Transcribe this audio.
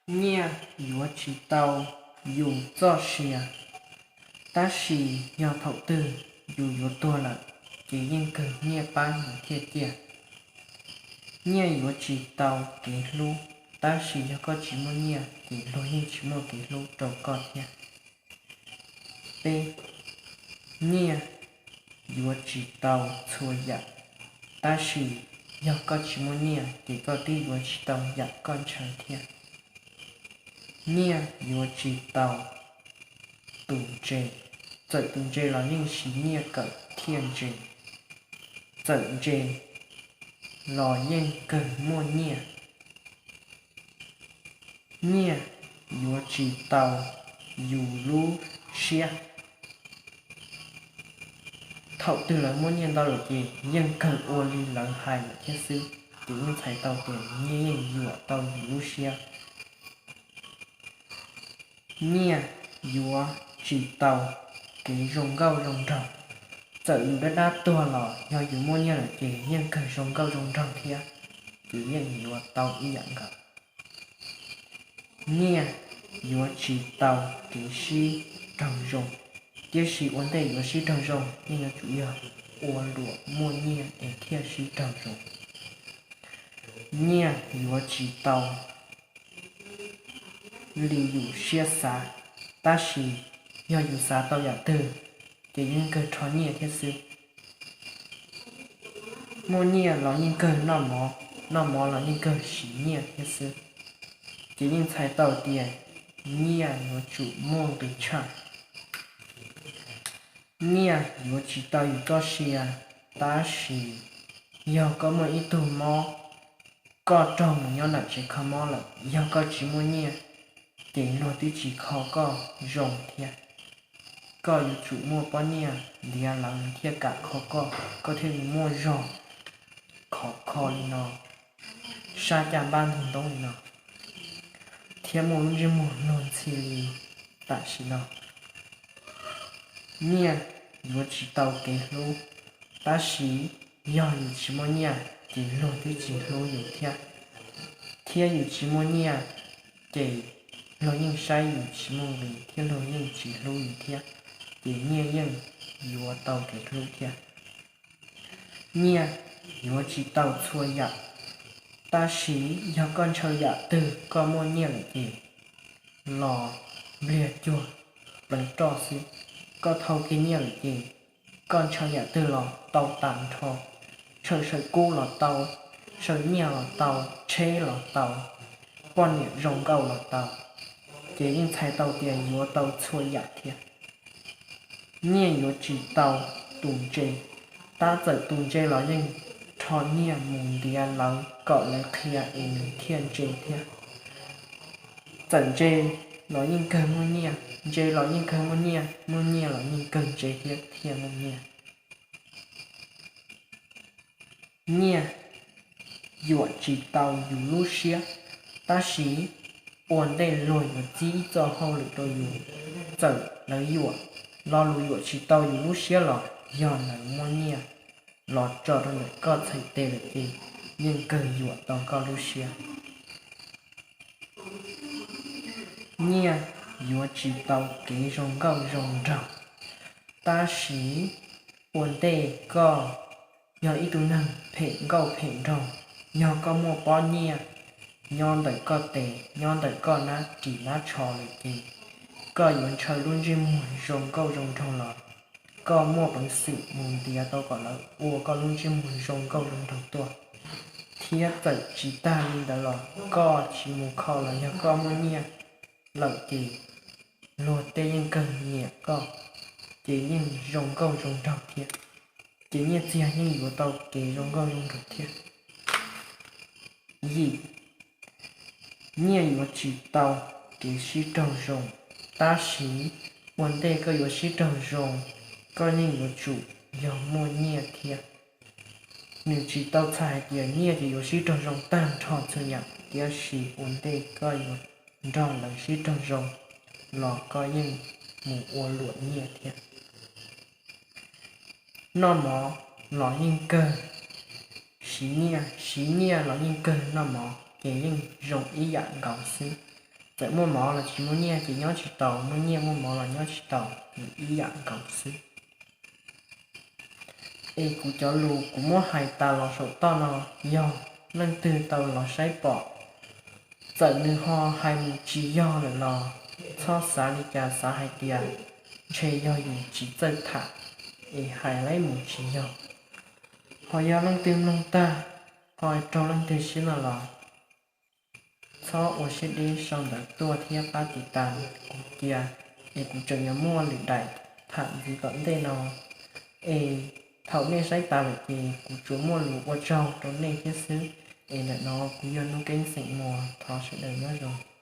Nyiaj yuav tsis tau yus txoj sia, tab sis yog thaum twg yus yuav tuag lawm, ces yeej kawg nyiaj pab yus thiaj ciaj. Nyiaj yuav tsis tau kev hlub, tab sis yog koj tsis muaj nyiaj, ces luag yeej tsis muaj kev hlub rau koj thiab. Peb, nyiaj yuav tsis tau txhua yam, tab sis yog koj tsis muaj nyiaj, ces koj twb yuav tsis tau yam koj ntshaw thiab. Nyiaj yuav tsis tau tus ntse, txawm tus ntse los yeej siv nyiaj kawm thiaj ntse, txawm ntse los yeej kawg muaj nyiaj. Nyiaj yuav tsis tau yus lub siab, thaum twg lawv muaj nyiaj ntau lawm ces yeej kawg ua li lawv hais lawm thiab xwb, ces yeej txhais tau tias nyiaj yeej yuam tau yus lub siab. Nyiaj yuav tsis tau kev zoo nkauj zoo nraug, txawm yus dab dab tuag los yog yus muaj nyiaj lawm ces yeej kawg zoo nkauj zoo nraug thiab, ces yeej yuav tau ib yam nkaus. Nyiaj yuav tsis tau kev sib raug zoo, tiam sis ua ntej yuav sib raug zoo yeej yuav tsum yog ua luam muaj nyiaj es thiaj sib raug zoo. Nyiaj yuav tsis tau li yus siab xav, tab sis yog yus xav tau yam twg, ces yeej kawg rho nyiaj thiab xwb. Muaj nyiaj los yeej kawg noj mov, noj mov los yeej kawg siv nyiaj thiab xwb, ces yeej txhais tau tias nyiaj yuav tsum muaj nqis tshaj. Nyiaj yuav tsis tau yus txoj sia, tab sis yog koj muaj ib tug mob, koj raug mus nyob nram tsev kho mob lawm, yog koj tsis muaj nyiaj, ces luag twb tsis kho koj zoo thiab. Koj yuav tsum muaj pob nyiaj ntiav lawv thiaj kam kho koj, koj thiaj li muaj zog khov kho li no, sab caj npab ntug ntoob li no, thiab muaj lub ntsej muag luag ntxhi li tam sim no. Nyiaj yuav tsis tau kev hlub, tab sis yog yus tsis muaj nyiaj ces luag twb tsis hlub yus thiab, thiab yus tsis muaj nyiaj ces luag yeej saib yus tsis muaj nqis thiab luag yeej tsis hlub yus thiab, ces nyiaj yeej yuav tau kev hlub thiab. Nyiaj yuav tsis tau txhua yam, tab sis yog koj ntshaw yam twg koj muaj nyiaj lawm ces los npliag cuag pleev roj xwb. Koj thau kiag nyiaj lawm ces koj ntshaw yam twg los tau tas nrho, ntshaw saw kub los tau, saw nyiaj los tau, tsheb los tau, poj niam zoo nkauj los tau, ces yeej txhais tau tias yuav tau txhua yam thiab. Nyiaj yuav tsis tau tus ntse, tab txawm tus ntse los yeej rho nyiaj mus ntiav lawv kom lawv qhia es nws thiaj ntse thiab. Txawm ntse los yeej kawg muaj nyiaj, ntse los yeej kawg muaj nyiaj, muaj nyiaj los yeej kawg ntse thiab thiaj muaj nyiaj. Nyiaj yuam tsis tau yus lub siab, tab sis ua ntej luag yuav txib ib txoj hauj lwm rau yus, txawm lawv yuam, lo lus yuam tsis tau yus lub siab los yog lawv muab nyiaj los tso rau ntawm koj txhais tes lawm ces yeej kawg yuam tau koj lub siab. Nyiaj yuav tsis tau kev zoo nkauj zoo nraug, tab sis ua ntej koj yog ib tug neeg phem nkauj phem nraug, yog koj muaj pob nyiaj nyob ntawm koj tes, nyob ntawm koj nab ris nab tsho lawm ces koj yuav ntshaw lub ntsej muag zoo nkauj zoo nraug los koj muaj peev xwm mus ntiav tau kom lawv ua koj lub ntsej muag zoo nkauj zoo nraug tuaj. Thiab txawm tsis tag li ntawd los koj tsis mus kho los yog koj muaj nyiaj lawm ces luag tej yeej kawg nyiam koj, ces yeej zoo nkauj zoo nraug thiab, ces nyiaj txiag yeej yuav tau kev zoo nkauj zoo nraug thiab. Yim, nyiaj yuav tsis tau kev sib raug zoo, tab sis ua ntej koj yuav sib raug zoo, koj yeej yuav tsum yog muaj nyiaj thiab. Nws tsis tau txhais hais tias nyiaj ces yuav sib raug zoo tag nrho txhua yam, tiam sis ua ntej koj yuav nrog lawv sib raug zoo los koj yeej mus ua luam nyiaj thiab. Noj mov los yeej kawg siv nyiaj, siv nyiaj los yeej kawg noj mov, ces yeej zoo ib yam nkaus xwb. Txawm muaj mov los tsis muaj nyiaj ces nyob tsis tau, muaj nyiaj muaj mov los nyob tsis tau, nws ib yam nkaus xwb. Es kuv cov lus kuv muab hais tas los saum toj no, yog leej twg tau los saib pom, txawm nws ho hais mus tsis yog lawm los txhob xav li cas, xav hais tias ntshe yog yus tsis txawj tham es hais laib mus tsis yog. Ho yog leej twg mloog tag ho raug leej twg siab no los txhob ua siab deb, sau ntawv tuaj thiab pab tiv tas kuv cia, es kuv tseem yuav muaj lwm daim tham ntxiv tom ntej no. Es thaum nej saib tas lawm ces kuv tsuas muaj lus ua tsaug rau nej thiab xwb. Es ntawm no kuv yog Nuj Keeb xeem Muas, thov sawv daws nyob zoo.